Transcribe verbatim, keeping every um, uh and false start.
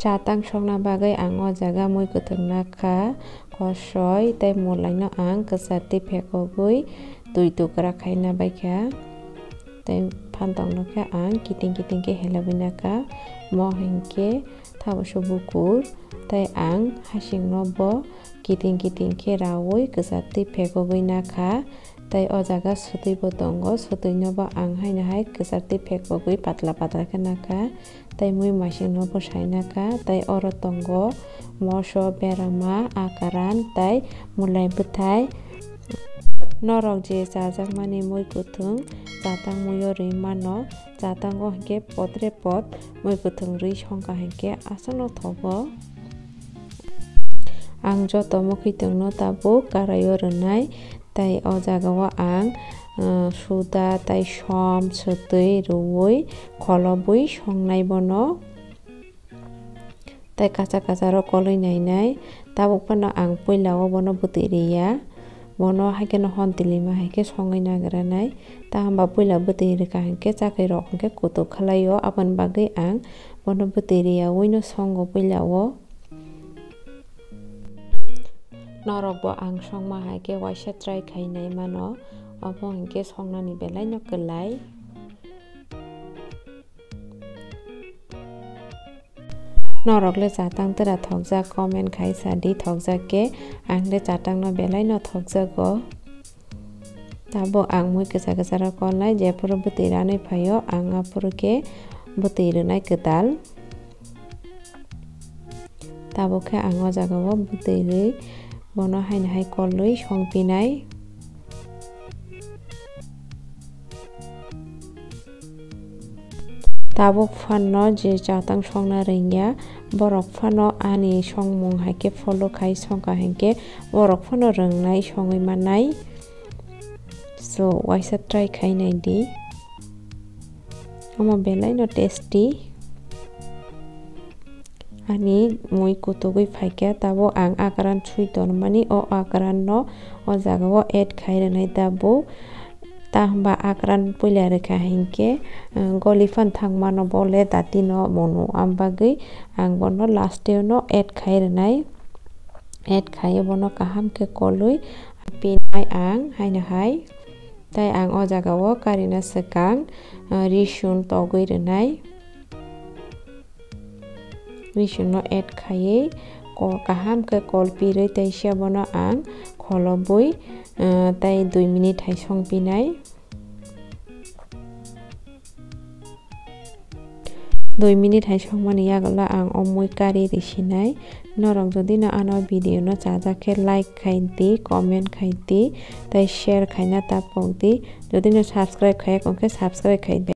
Chatang songna bagwi ang o jaga mui kwthwng nakha, kosoi tei mwlaino ang kwchar twi phekogwi twi tukra khaina baikha. Tei phantok no khe ang kiting kiting khe helogwi nakha, mo hinkhe thaboso bukur, tei ang hasingno bo kiting kiting khe raui kwchar twi phekogwi nakha. Tei o jaga swtwi bo tongo, swtwi no bo ang haino hai kwchar twi phekogwi patla patla khe nakha. Tei mui masing no bo sai nakha. Tei oro tongo moso, berama, akaran tei mwlai bwthai. Norok je chajakmani mui kwthwng chatang muio rwi mano. Chatango hinkhe potre pot mui kwthwng rwi songkha hinkhe aswkno thogo. Ang joto mwkhwtwngno tabuk karaio rwnai, tei o jagao ang, uh, suda tei som swtwi rwui kholobwi songnai bono. Tei kacha kacha rok kolwi nainai. Tabuk phano ang puila o bono bwtwi rwya. Bono hai kheno hon twi lima hai khe songwi nagranai. Tahamba puila bwtwi rwkha hinkhe chakri rok hinkhe kutuk khlai o. Aboni bagwi ang bono bwtwi rwya ui no songo puila o. Norok bo ang songma hai khe waisa try khai nai mano. Obo hinkhe songnani belai no kwlai. Norok le chatang tera thokjak, comment khai sa di, thokjak khe ang le chatang no belai no thokjago. Tabuk ang mui kwchar kwchar o kolnai, jephuru bwtwi ranwi phaio ang aphuru khe bwtwi rwnai kwtal. Tabuk khe ang o jagao bwtwi rwi bono haino hai kolwi songpinai. Tabuk phano je chatang songna rwngya, borok phano ani songmung hai khe follow khai songkha hinkhe borok phano rwngnai, songwi mannai. So, waisa try khai nai di. Omo belai no tasty. Ani mui kutugwi phaikha, tabuk ang akran swi tonmani, o akran no o jaga o add khai rwnai tabuk. Ta hwnba akran puila rwkha hinkhe, uh, goli phan thangmano bo le dati no munu, ambagwi ang bono last o no add khai rwnai. Add khai bono kaham khe kolwi pinai ang haino hai. Tai ang o jaga o karina swkang, uh, risun togwi rwnai. Risun no add khaiwi ko-, kaham khe kolpirwi tei se bono ang kholobwi, ah, tei dui minute hai songpinai. Dui minute hai songmani yagulo ang o mui kari risinai. Norok jodi no ano video no chajak khe like khai di, comment khai di, tei share khaina ta pok di. Jodi no subscribe khaiya khe subscribe khai di.